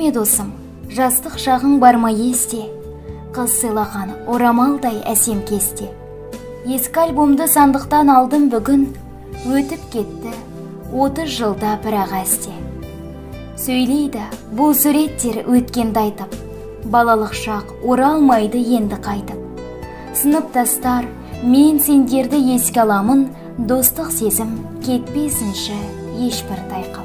Есіңде ме, досым, жастық шағың бар ма есте? Қыз сыйлаған орамалдай әсем кесте. Ескі альбомды сандықтан алдым бүгін, өтіп кетті 30 жылда бірақ әсте. Сөйлейді бұл суреттер өткенді айтып, балалық шақ оралмайды енді қайтып. Сыныптастар, мен сендерді еске аламын, достық сезім кетпесінші ешбір тайқып.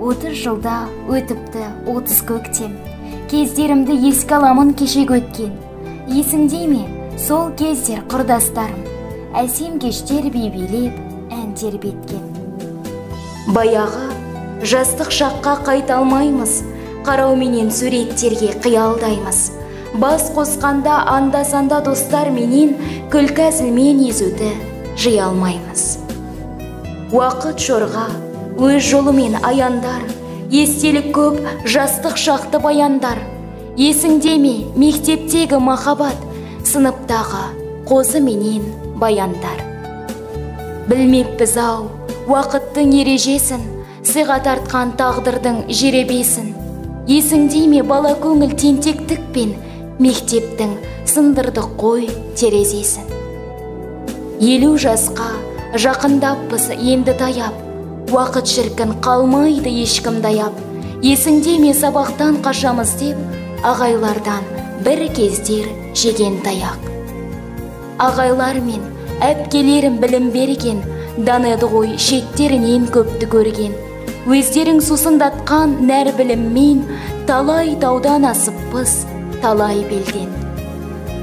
30 жылда өтіпті 30 көктем, кездерімді еске аламын кешегі өткен. Есіңде ме сол кездер, құрдастарым, әсем кештер би билеп, ән тербеткен. Баяғы жастық шаққа қайта алмаймыз, қарауменен суреттерге қиялдаймыз. Бас қосқанда анда-санда достар менен күлкі әзілмен езуді жия алмаймыз. Уақыт жорға, өз жолымен аяндар, естелік көп жастық шақты баяндар. Есіңде ме мектептегі махаббат, сыныптағы қозы менен баяндар. Білмеппіз ау уақыттың ережесін, сыйға тартқан тағдырдың жеребесін. Есіңде ме бала көңіл тентектікпен, мектептің сындырдық қой терезесін. 50 жасқа жақындаппыз енді таяп, уақыт шіркін қалмайды ешкім даяп. Есіңде ме сабақтан қашамыз деп, ағайлардан бір кездер жеген таяқ. Ағайлар мен әпкелерім білім берген, даныды ғой шеттерінен көпті көрген. Өздерің сусындатқан нәр біліммен, талай таудан асыппыз талай белден.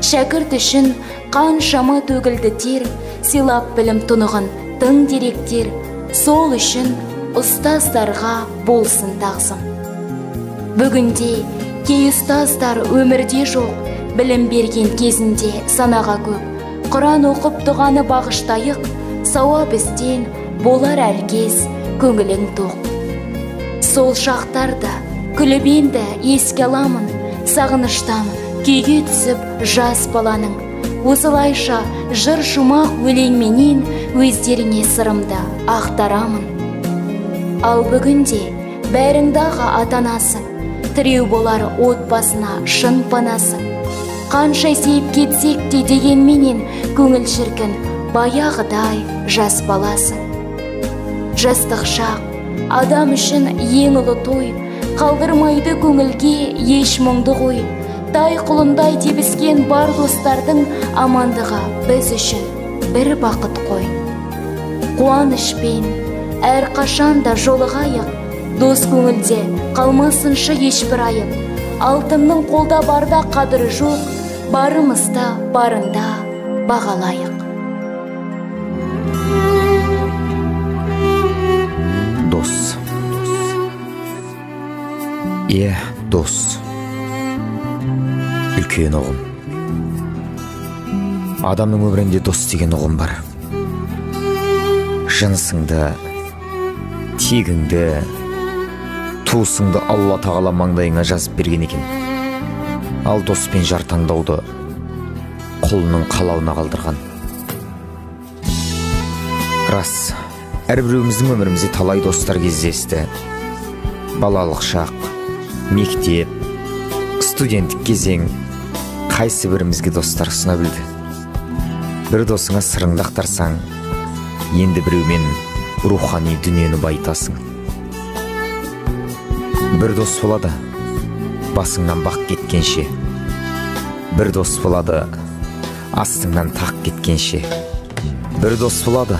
Шәкірт үшін қаншама төгілді тер, сыйлап білім тұнығын тың деректер. Сол үшін ұстаздарға болсын тағзым. Бүгінде кей ұстаздар өмірде жоқ, білім берген кезінде санаға көп. Құран оқып дұғаны бағыштайық, сауап істен болар әркез көңілің тоқ. Сол шақтарды күліп енді еске аламын, сағыныштан күйге түсіп жас баланың. Осылайша жыр шумақ өлеңменен өздеріңе сырымды ақтарамын. Ал бүгінде бәріңдағы ата-анасың, тіреу болар отбасына шын панасың. Қанша сейіп кетсек те дегенменен, көңіл шіркін баяғыдай жас баласың. Жастық шақ адам үшін ең ұлы той, қалдырмайды көңілге еш мұңды ғой. Тай құлындай тебіскен бар достардың амандығы біз үшін бір бақыт қой. Қуанышпен әрқашан да жолығайық, дос көңілде қалмасыншы ешбір айып. Алтынның қолда барда қадірі жоқ, барымызда барында бағалайық. Дос. Иә, дос. Үлкен ұғым. Адамның өмірінде дос деген ұғым бар. Жынысыңды, тегіңді, туысыңды Алла тағала маңдайыңа жазып берген екен. Ал дос пен жар таңдауды құлының қалауына қалдырған. Рас, әрбіреуіміздің өмірімізде талай достар кездесті. Балалық шақ, мектеп, студенттік кезең, қайсы бірімізге достар ұсына білді. Бір досыңа сырыңды ақтарсаң, енді біреумен рухани дүниені байытасың. Бір дос болады, басыңнан бақ кеткенше. Бір дос болады, астыңнан тақ кеткенше. Бір дос болады,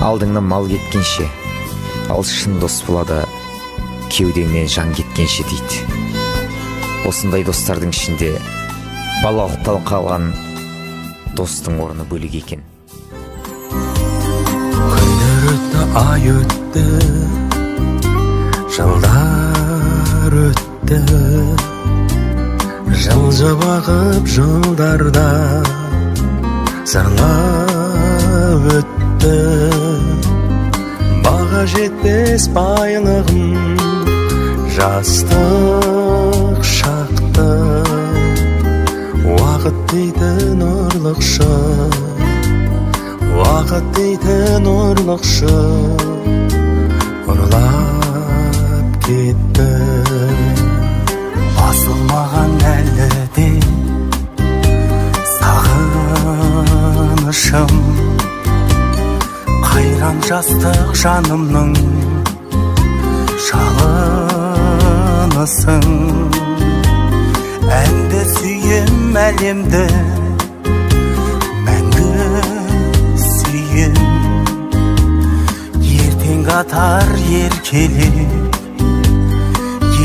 алдыңнан мал кеткенше. Ал шын дос болады, кеудеңнен жан кеткенше дейді. Осындай достардың ішінде балалықтан қалған достың орны бөлек екен. Күндер өтті, ай өтті, жылдар өтті, жылжып ағып жылдарда зарлап өтті. Баға жетпес байлығым жастық шақты, уақыт дейтін ұрлықшы, уақыт дейтін ұрлықшы ұрлап кетті. Жастық жанымның жалынысың, әнді сүйем, әлемді мәңгі сүйем. Ертең атар еркелеп,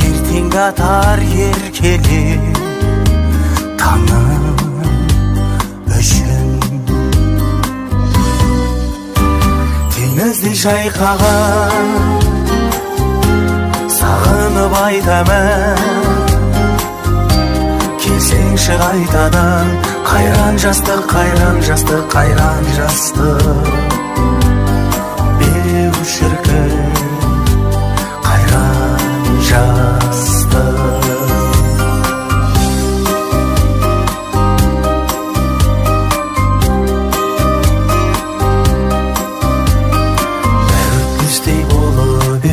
ертең атар еркелеп, таңым үшін. Теңіздей шайқаған сағынып айтамын, келсеңші қайтадан. Қайран жастық, қайран жастық, қайран жастық, беу шіркін, қайран жастық. Өтпестей болып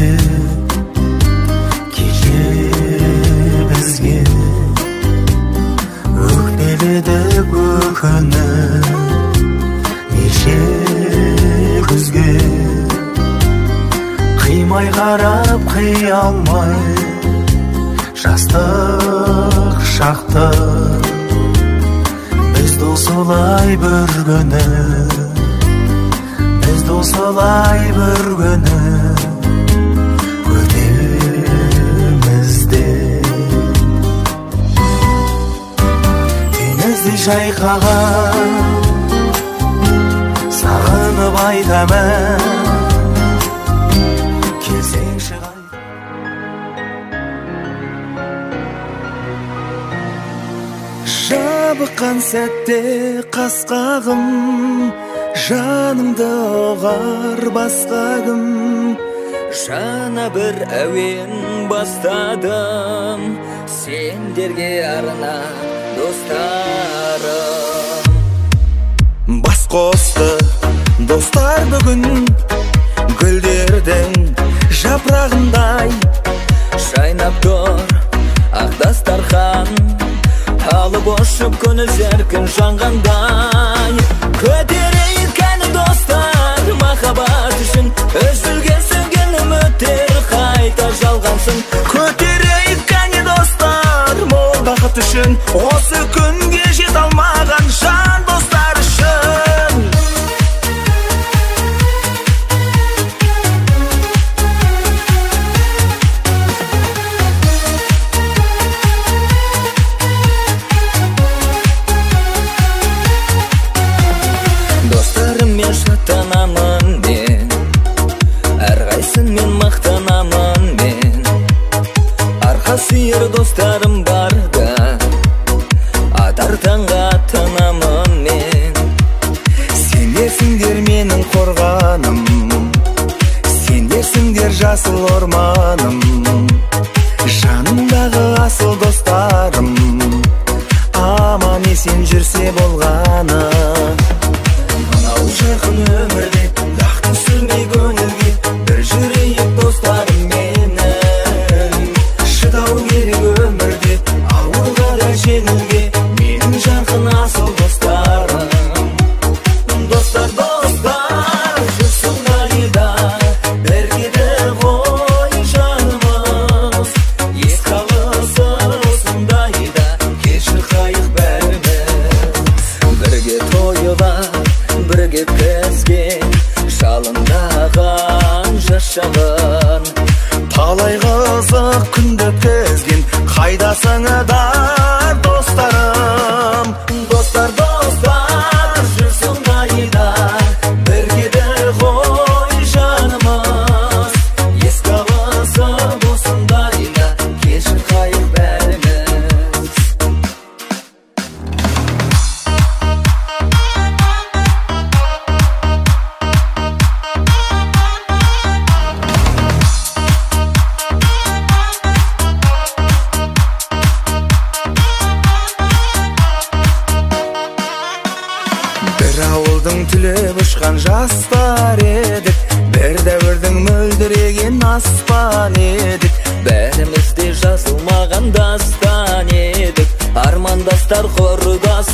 кеше бізге, өкпеледік өкініп неше күзге. Қимай қарап, қия алмай жастық шақты, біз осылай бір күні, біз осылай бір күні өтеміз деп. Теңіздей шайқаған сағынып айтамын, келсеңші. Жабыққан сәтте қасқағым, жанымды ұғар басқа кім? Жаңа бір әуен бастадым, сендерге арнап, достарым. Бас қосты достар бүгін гүлдердің жапырағындай, жайнап тұр ақ дастархан, алып ұшып көңіл серкін жанғандай. Көтерейік кәні достар, махаббат үшін, үзілген сөнген үміттер қайта жалғансын. Көтерейік кәні достар, мол бақыт үшін, осы күнге жете алмаған жан достар үшін. Достарыммен шаттанамын мен, әрқайсымен мақтанамын мен. Арқа сүйер достарым барда, атар таңға аттанамын мен. Сендерсіңдер менің қорғаным, сендерсіңдер жасыл орманым, жанымдағы асыл достарым, аман есен жүрсе болғаны. Мынау жарқын өмірде дақ түсірмей көңілге, бір жүрейік достарым менің. Шыдау керек өмірде ауырға да жеңілге, менің жарқын асыл достарым. Достар, достар, жүрсін қайда, біргеді ғой жанымыз. Еске алысып осындайда, кешір қайық бәріміз. Бірге тойлап, бірге өткізген жалындаған жас шағын, талай қызық күнді өткізген, қайдасыңдар достарым? Достар, достар, жүрсің қайда, біргеді ғой жанымыз. Еске алысып осындайда, кешір қайық бәріміз. Бір ауылдың түлеп ұшқан жастар едік, бір дәуірдің мөлдіреген аспан едік. Бәріміз де жазылмаған дастан едік, армандастар құрдас